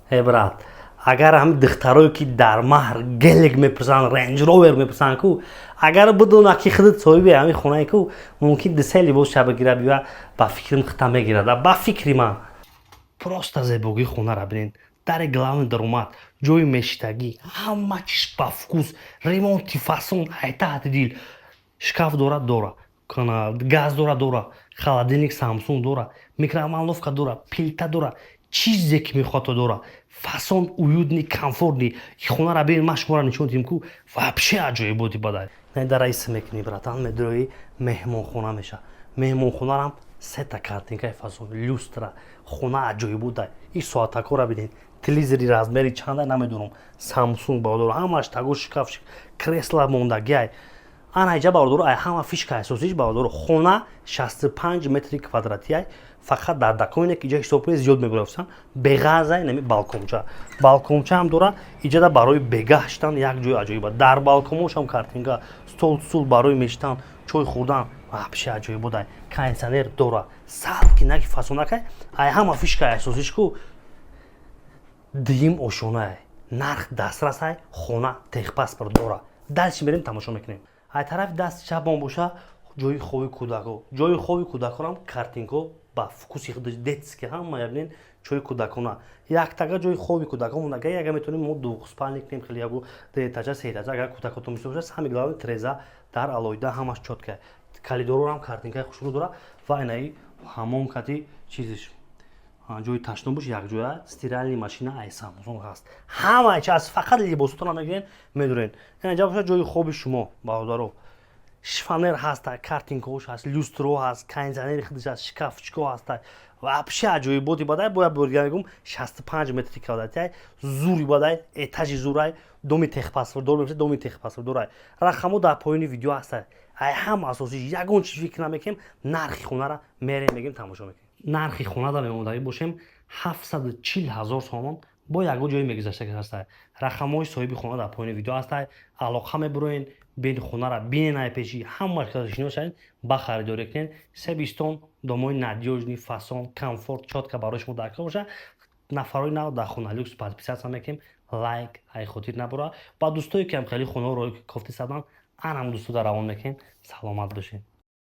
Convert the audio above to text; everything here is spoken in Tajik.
Э, брат, агар ҳами духтарое, ки дар маҳр Гелик мепурсанд, Рейндж Ровер мепурсанд ку, агар бидона, ки худат соҳиби ҳами хонае ку, мумкин дисе либос шаба гира бия, ба фикрам, хита мегирад. Ба фикри ман, просто зебогии хонара бинед. Дари главный даромад, ҷои мешитагӣ, ҳама чиз ба вкус, ремонти фасон, айтаҳти дил. Шкаф дора, дора, газ дора, дора, холодильник Самсунг дора, микроволновка дора, плита дора, чизе ки мехоҳад, дора. Фасон, уютный, комфортный. Хонара бин, ман шуморо нишон дидем ку, вообще аҷоиботи бадай. Дараиси мекунӣ, братан, медрои, меҳмонхона меша. Меҳмонхонарам сета картинкаи фасон, люстра. Хона аҷоиботай. И соатакора бинед, телевизори размери чанда намедонам, Самсунг, бародаро, ҳамаш таго, шкаф, кресла мондагиай. Ана иҷа, бародаро, ай ҳама фишка асосиш, бародаро, хона 65 метри квадратиай. Фақат дар даконе ки иҷа ҳисоб кунед, зиёд мегурафтан беғазай. Нами балконча, балкончаам дора иҷада, барои бегаҳ шидан як ҷои аҷоиба. Дар балконошам картинка, стол, стул барои мешитан, чой хӯрдан, вообще аҷоибодай. Кондиционер дора, салки наки фасонакай. Ай ҳама фишка асосиш ку дуюм ошонае, нарх дастрасай, хона техпаспорт дора. Дальше мерем, тамошо мекунем. Ай тарафи дасти чапмон боша, ҷои хоби кӯдако. Ҷои хоби кӯдаконам картинко ба вкуси худ, детский, ҳама ябинен, ҷои кӯдакона. Яктага ҷои хоби кӯдакон мондага. Яга метавонем мо двухспальный кунем, хеле ягу дуэтажа, сеэтажа, агар кӯдакотон бисёр боша. Самое главное, треза дар алоҳида, ҳамаш чётко. Коридорорам картинкаи хушрӯ дора ва инаи ҳамон кати чизиш, ҷои ташнобуш якҷоя, стиральный машина ай Самсунг ҳаст, ҳама чи аз. Фақат либосотона мегирен, медурен. Инаҷа боша ҷои хоби шумо, бародаро. Шифоньер ҳаста, картинкаош ҳаст, люстро ҳаст, кондиционери худаш ҳаст, шкафчико ҳаста. Вообще аҷоиботи бадай. Бояд бордига мегум, 65 метри квадратиай, зури бадай, этажи зурай, доми техпаспортдор мебошад, доми техпаспортдорай. Рақамҳо дар поёни видео ҳаста. Ай ҳама асосӣ, ягон чиз фикр намекунем, нархи хонара мерем, мегем, тамошо мекунем. Нархи хона дар мемондагӣ бошем, 740 000 сомон. Бо ягон ҷое мегузашта ҳаста. Рақамҳои соҳиби хона дар поёни видео ҳаста. Алоқа мебуроен, бин, хонара бинен, ай пеши ҳама шинос шавед, ба харидорӣ кунед. Себистон, домои надёжный, фасон, комфорт, чётко барои шумо дар кор боша. Нафарои нав дар Хона Люкс подписаться мекунем, лайк ай хотир набура. Ба дӯстое, ки ҳам хеле хонаҳоро кофти садан, анам дӯстода равон мекунем. Саломат бошед.